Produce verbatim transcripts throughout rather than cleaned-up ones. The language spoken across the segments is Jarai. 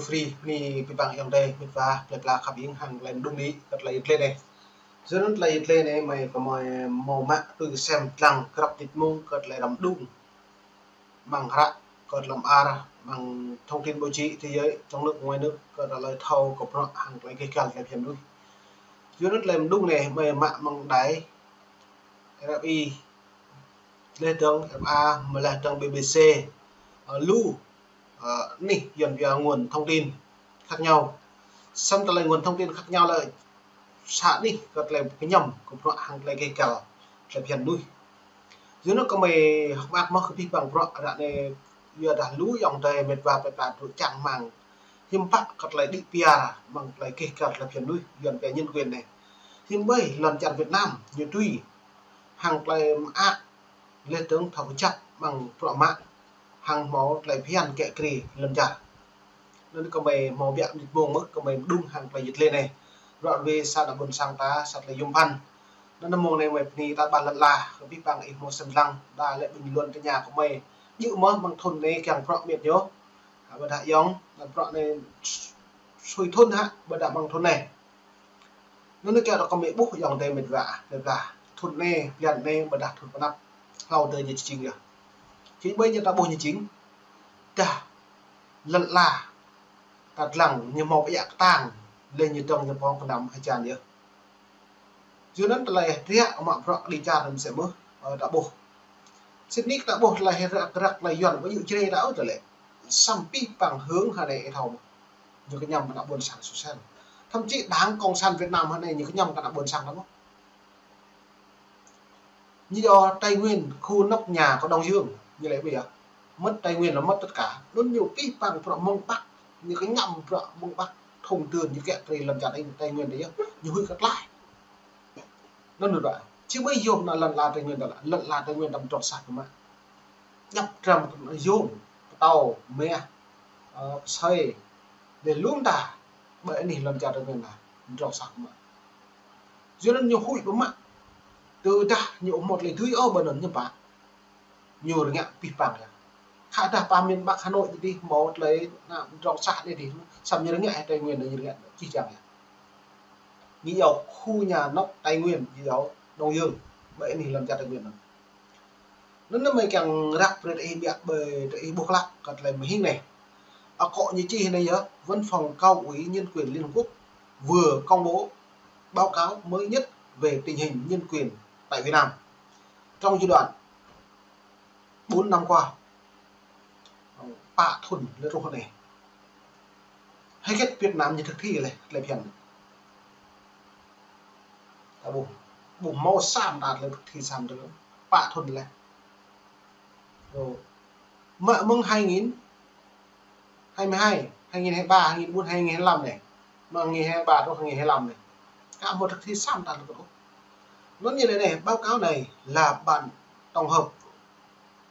Free, ni pơpă yang dai, mĭt wa, plơi pla khăp ing hăng tơlơi mơđung ni, kơ tơlơi yit lê anai. Yua anŭn tơlơi yit lê anai, mơi kơ mơi hmâo mă tui kơ sem lăng krăp tit mông kơ tơlơi răm mơđung. Mơ̆ng hră, kơ tơlơi mơar, mơ̆ng thông tin báo chí thế giới, trong nước, ngoài nước, kơ tơlơi thâo, kơ bruă hăng tơlơi keh kăl tơlơi phiăn đuih. Yua anŭn tơlơi mơđung anai, mơi mă mơ̆ng đài RFI, laih dơ̆ng RFA, mơ̆ laih dơ̆ng BBC, ơ, lu, ơ, anih Yuan pia nguồn thông tin khác nhau. Samơ̆ tơlơi nguồn thông tin khác nhau lĕ sa anih kơ tơlơi kơñăm, kơ bruă hăng tơlơi keh kăl tơlơi phiăn đuih. Yua anŭn kơ mơi hơ̆k mơak mơ̆ kơ pih păng bruă ră anai, yua dah lu yang dai mĭt wa plơi pla dŏ čang rơmang hiư̆m pă kơ tơlơi đĭ piar mơ̆ng tơlơi keh kăl tơlơi phiăn đuih, Yuan pia nhân quyền anai. Hiư̆m ƀơi lŏn čar Việt Nam ñu tui hăng tơlơi mơak, laih dơ̆ng thâo kơjăp mơ̆ng bruă mă hăng hmâo tơlơi phiăn kiă kriê lŏn čar. Anŭn kơ mơi hmâo biă mơnit mông mơ̆ kơ mơi mơđung hăng tơlơi yit lê anai. Ră ruai sa ană ƀôn sang ta, sa tơlơi yôm phăn. Anŭn mông anai mơi bơni ta ƀăn lăn ala, kơ pih păng ih hmâo sem lăng, đa lĕ bình luận tơña kơ mơi. Djơ̆ mơ̆ mơ̆ng thŭn anai kiăng bruă mĭt ñu. Hă, ƀôdah yŏng, bruă anai sui thŭn hă, ƀôdah mơ̆ng thŭn anai. Anŭn kiăng ră kơ mơi ƀuh yang dai mĭt wa, plơi pla. Thŭn anai, blan anai, ƀôdah thŭn pơanăp. Hlâo dơ̆ng ñu či jing yơh. Či ƀơi ñu ta ƀuh ñu jing. Dah lăn ala ta lăng ñu hmâo ƀiă kơtang, laih ñu dơ̆ng ñu pơ̆ng kơnăm hơjan yơh. Yua anŭn tơlơi hơdră mă bruă kơđi čar anŭn mơsĕ mơ̆, ơ, ta ƀuh. Sĭt nik ta ƀuh tơlơi hơdră krăk tơlơi Yuan ƀu djơ̆ čơrê ta ôh tơlơi. Samơ̆ pih păng hơ̆ng hă anai ih thâo mơ̆. Ñu kơñăm kơ ană ƀôn sang su sen. Thậm chí Đảng Cộng sản Việt Nam hă anai ñu kơñăm kơ ană ƀôn sang ta mơ̆. Ñu yua Tây Nguyên, khu nóc nhà của Đông Dương, ñu lĕ ƀu yơh. Mất Tây Nguyên là mất tất cả. Anŭn ñu pih păng bruă mơ̆ng Bắc, ñu kơñăm bruă mơ̆ng Bắc, thông thường ñu kiă kriê lŏn čar Tây, Tây Nguyên ta yơh, ñu huĭ kơ tơlơi. Anŭn anŭn ƀă. Či ƀơi yôm ană lăn ala Tây Nguyên ta lĕ, lăn ala Tây Nguyên ta mơdrŏng sah kơ mă. Djăp dram yôm, pơtâo, meh, ơ, pơsơi, laih lu mơta, ƀơi anih lŏn čar Tây Nguyên ta mơdrŏng sah kơ mă. Yua anŭn ñu huĭ pơmă. Tơdah ñu hmâo tơlơi dưi ôh ƀơi anŭn ñu pă. Ñu rơngiă pih păng yơh. Khă dah pơ miền Bắc Hà Nội adih hmâo tơlơi ană mơdrŏng sah anai adih. Samơ̆ ñu rơngiă hă Tây Nguyên ñu rơngiă čih čang yơh. Ñu yua khu nhà nóc Tây Nguyên, ñu yua Đông Dương, ƀơi anih lŏn čar Tây Nguyên anŭn. Anŭn mơi kiăng răk brơi tơ ih biă ƀơi tơ ih ƀuh klă kơ tơlơi mơhing anai. Akŏ ñu čih anai yơh, Văn phòng Cao ủy Nhân quyền Liên Hợp Quốc vừa công bố báo cáo mới nhất về tình hình nhân quyền tại Việt Nam trong giai đoạn bốn năm qua. Pă thŭn lĕ truh anai. Hơget Việt Nam ñu thực thi lĕ, tơlơi phiăn. Ta ƀuh, ƀuh hmâo sa mơta tơlơi thực thi sa mơta. Pă thŭn lĕ. Ơ. Mă mơ̆ng hai nghìn hai mươi hai, hai nghìn hai mươi ba, hai nghìn bốn, hai nghìn hai mươi lăm anai. Mơ̆ng hai nghìn hai mươi ba truh hai nghìn hai mươi lăm anai. Aka hmâo thực thi sa mơta tơlơi truh. Anŭn ñu lĕ anai, báo cáo này là bản tổng hợp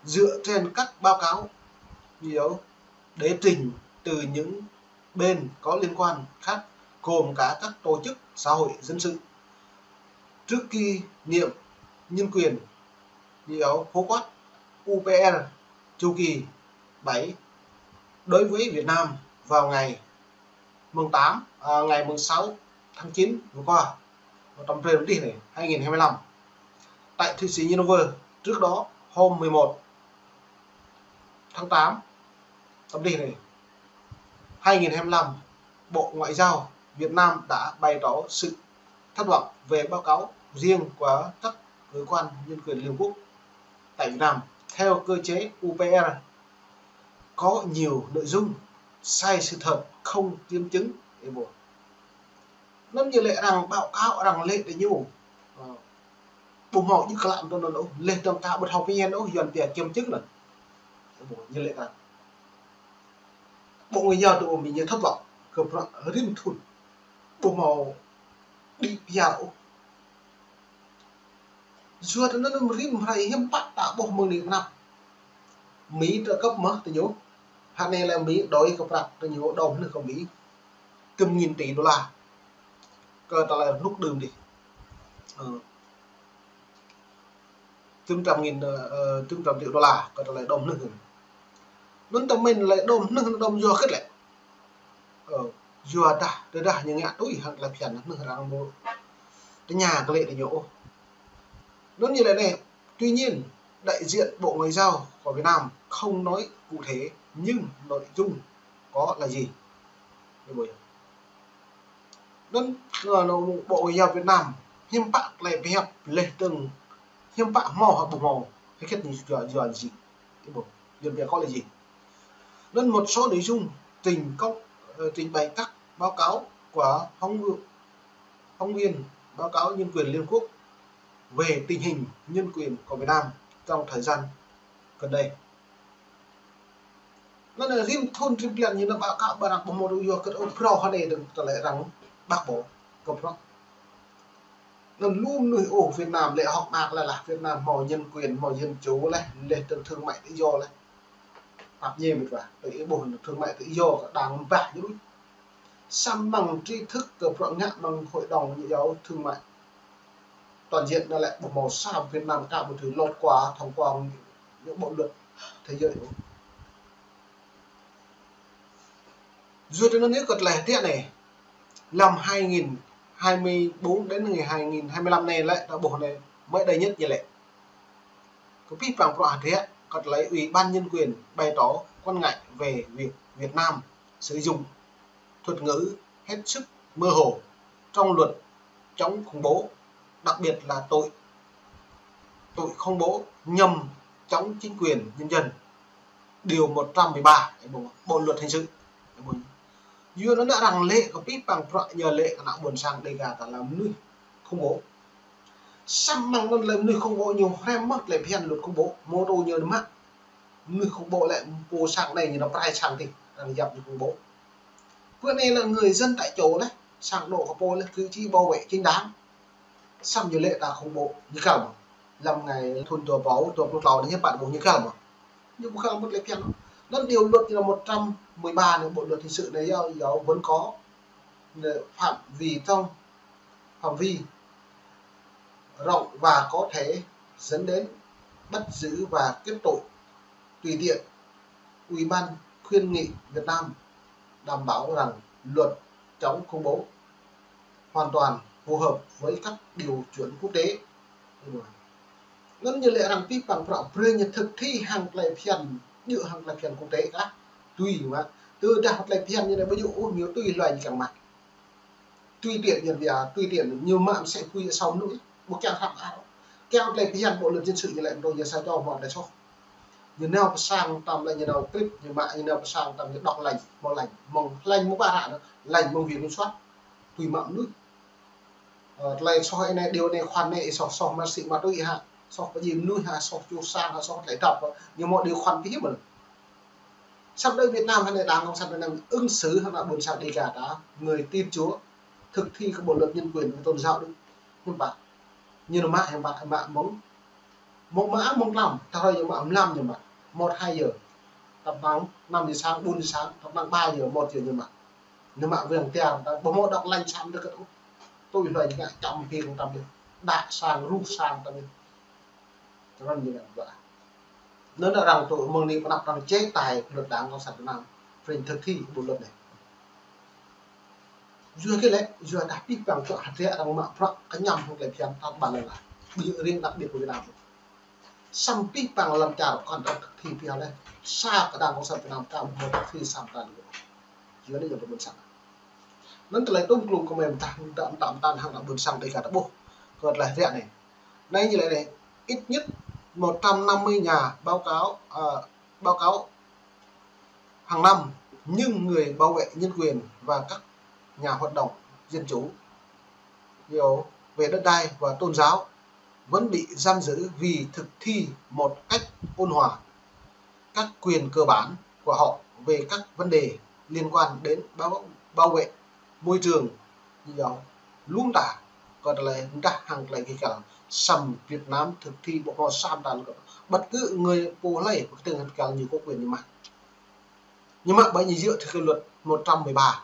dựa trên các báo cáo, nhiều để trình từ những bên có liên quan khác, gồm cả các tổ chức xã hội dân sự. Trước khi niệm nhân quyền, nhiều khổ quát U P R chu kỳ bảy đối với Việt Nam vào ngày mùng tám, à, ngày mùng sáu tháng chín vừa qua, tơm brơi tơlơi anai, hai nghìn hai mươi lăm. Tại Thụy Sĩ Geneva, trước đó hôm mười một tháng tám, tơlơi anai, hai nghìn hai mươi lăm, Bộ Ngoại giao Việt Nam đã bày tỏ sự thất vọng về báo cáo riêng của các cơ quan nhân quyền Liên Hợp Quốc tại Việt Nam. Theo cơ chế U P R, có nhiều nội dung sai sự thật, không kiểm chứng. Anŭn ñu lĕ arăng báo cáo, arăng lĕ tơ ñu. Ơ. Ƀu hmâo djơ̆ klă tơ anŭn ôh, laih dơ̆ng ta ƀu thâo pơñen ôh, Yuan pia kiểm chứng anŭn. Ñu lĕ arăng. Bộ Ngoại giao tơ ơ Mi ñu thất vọng kơ bruă rĭm thŭn ƀu hmâo đĭ piar ôh. Yua tơ anŭn rĭm hrơi hiư̆m pă ta ƀuh mơ̆ng anai pơanăp. Mi trợ cấp mơ̆ tơ ñu. Hă anai lĕ Mi đòi kơ prăk tơ ñu đom nư kơ Mi. Tơm nghìn tỷ đô la. Kơ tơlơi rơnŭk đưm adih. Ơ. Tơm trăm nghìn, ơ, ơ, tơm trăm triệu đô la kơ tơlơi đom nư. Anŭn tơm min lĕ đom nư, đom yua hơget lĕ. Ơ, yua dah, tơdah ñu ngă tui hăng tơlơi phiăn anŭn arăng ƀu tơña kơ lĕ tơ ñu ôh. Anŭn ñu lĕ anai, tuy nhiên, đại diện Bộ Ngoại giao của Việt Nam không nói cụ thể nhưng nội dung có là gì. Anŭn, ơ, Bộ Ngoại giao Việt Nam hiư̆m pă tơlơi pơhiăp leh tơ̆ng, hiư̆m pă hmâo hă ƀu hmâo, hơget ñu yua, yua gì. Anŭn một số nội dung trình công, ờ, trình bày các báo cáo của phóng, phóng viên báo cáo nhân quyền Liên Quốc về tình hình nhân quyền của Việt Nam trong thời gian gần đây. Anŭn rĭm thŭn rĭm blan ñu nao báo cáo ƀơi arăng ƀu hmâo yua kơ ôh, phrâo hơnai dơ̆ng tơlơi arăng ƀah ƀô̆ kơ prŏng. Anŭn lu mơnuih ôh Việt Nam lĕ hŏk mơak lĕ lah Việt Nam hmâo nhân quyền, hmâo dân chủ lĕ, leh tơ̆ng thương mại tự do lĕ. Pap ñe mĕt wa, tơ ih ƀuh thương mại tự do kơ đang ƀah ñu đuč. Samơ̆ mơ̆ng tri thức kơ prŏng ngă mơ̆ng Hội đồng Ngoại giao Thương mại Toàn diện anŭn lĕ ƀu hmâo sa Việt Nam ka ƀu thâo lọt qua thông qua những bộ luật thế giới. Yua tơ anŭn ñu kơ tơlơi hơdră anai, năm hai nghìn hai mươi bốn đến ngày hai nghìn hai mươi lăm anai lĕ, ta ƀuh anai, mới đây nhất ñu lĕ. Kơ pih păng prŏng hơdră, kơ tơlơi Ủy ban Nhân quyền bày tỏ quan ngại về việc Việt Nam sử dụng thuật ngữ hết sức mơ hồ trong luật chống khủng bố, đặc biệt là tội, tội khủng bố nhằm chống chính quyền nhân dân. Điều một trăm mười ba, Bộ, Bộ luật hình sự. Yua anŭn arăng lĕ kơ pih păng prŏng ñu lĕ kơ ană ƀôn sang Dega ta lĕ mơnuih khủng bố. Samơ̆ mơ̆ng anŭn lĕ mơnuih khủng bố ñu hrăm mơ̆ tơlơi phiăn luật khủng bố, mơ̆ tơ ñu mă. Mơnuih khủng bố lĕ pô sang anai ñu nao pơrai sang adih, arăng yap ñu khủng bố. Bơ anai lĕ người dân tại chỗ lĕ, sang anŏ kơ pô lĕ cử tri bảo vệ chính đáng. Samơ̆ ñu lĕ ta khủng bố, ñu kăl mơ̆. Lăm ngày thŭn dua rơbâo dua pluh klâo anai hiư̆m pă ƀu ñu kăl mơ̆. Ñu ƀu kăl mơ̆ tơlơi phiăn. Anŭn điều luật ñu một trăm mười ba anai, bộ luật hình sự anai yua, yua vẫn có phạm vi trong phạm vi rộng và có thể dẫn đến bắt giữ và kết tội tùy tiện. Ủy ban khuyến nghị Việt Nam đảm bảo rằng luật chống khủng bố hoàn toàn phù hợp với các tiêu chuẩn quốc tế. Anŭn ñu lĕ arăng pih păng prŏng brơi ñu thực thi hăng tơlơi phiăn, djơ̆ hăng tơlơi phiăn quốc tế kah. Tui mă, tơdah tơlơi phiăn ñu lĕ ƀu djơ̆ ôh, ñu tui hluai ñu kiăng mă. Tùy tiện ñu yua, tùy tiện ñu mă mơsĕ pui asâo mơnuih, ƀu kiăng hrăm ăt. Kiăng tơlơi phiăn bộ luật dân sự ñu lĕ mơ̆ tơ ñu sa čô hmâo tơlơi soh. Ñu nao pơ sang tơm lĕ ñu nao trip, ñu mă, ñu nao pơ sang tơm ñu đŏk lĕ, hmâo lĕ, mơ̆ng lĕ mơ̆ng ƀă ră anŭn, lĕ mơ̆ng Viện Kiểm soát. Tui mă mơnuih. Ơ, tơlơi soh anai, điều anai, khoản anai, soh, soh ma túy hă, soh pơjing mơnuih hă, soh čuh sang hă, soh tơlơi dăp hă, ñu hmâo điều khoản pih mơ̆n. Samơ̆ đơi Việt Nam hơnai, Đảng Cộng sản Việt Nam ứng xử hăng ană ƀôn sang Dega ta, người tin Chúa, thực thi các bộ luật nhân quyền và tôn giáo đôč. Hiư̆m pă? Ñu nao mă, hiư̆m pă, mă mơ̆ng, mơ̆ng mă, mơ̆ng lăm, ta hrơi ñu mă mlam ñu mă, một hai giờ. Tơpă năm giờ sáng, bốn giờ sáng, tơpă năm ba giờ, một giờ ñu mă. Ñu mă weng tiar, ta ƀu hmâo đŏk lĕ samơ̆ tơ kơ tui hluai ñu ngă čăm ping tơm yơh. Đa sang, ruh sang tơm yơh. Tơrŏn ñu ngă ƀă. Anŭn arăng tŭ mơ̆ng anai pơnăp arăng chế tài kơ luật Đảng Cộng sản Việt Nam, prin thực thi bộ luật anai. Yua kơ lĕ, yua dah pih păng čŏk hơdră arăng mă prăk kơñăm hăng tơlơi phiăn tơl ƀăn lĕ lah. Ƀu djơ̆ riêng đặc biệt kơ Việt Nam. Samơ̆ pih păng lăm čar kŏn arăng thực thi pioh lĕ. Sa kơ Đảng Cộng sản Việt Nam ta ƀu thực thi samơ̆ ta đuaĭ. Yua anai yơh ƀôn sang. Anŭn tơlơi tŭm klŭm kơ mơi mơtam, mơtam, mơtam hăng ană ƀôn sang Dega ta ƀuh. Kơ tơlơi hơdră anai. Anai ñu lĕ anai, ít nhất một trăm năm mươi nhà báo cáo, ờ, báo cáo hàng năm, nhưng người bảo vệ nhân quyền và các nhà hoạt động dân chủ, hiểu về đất đai và tôn giáo vẫn bị giam giữ vì thực thi một cách ôn hòa các quyền cơ bản của họ về các vấn đề liên quan đến bảo, bảo vệ môi trường, yua lu mơta kơ tơlơi dah hăng tơlơi gih kăl. Samơ̆ Việt Nam thực thi ƀu hmâo sa mơta kơ bất cứ người pô hlơi pơkơtơ̆ng hăng kăl ñu có quyền ñu mă. Ñu mă ƀơi ñu djơ̆ theo cái luật một trăm mười ba.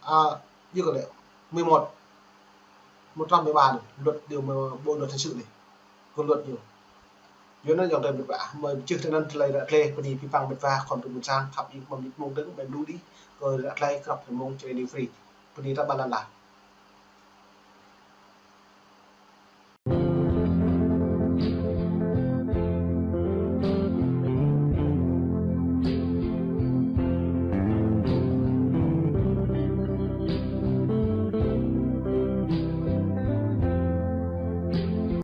À, djơ̆ kơ lĕ mười một, một trăm mười ba anai, luật điều mà bộ luật hình sự anai. Kơ luật ñu. Yua anŭn yŏng tơi mĕt wa, mơi pơčeh tơ anŭn tơlơi ră tơlơi, bơni pơpăng mĕt wa khŏm tŭ mŭt sang, khăp ing mơ̆ng mĭt mông dơ̆ng, mơi mơnŭ đĭ, kơ ră tơlơi krăp mơ̆ng črê ni free. Bơni ta ƀă lăn lah.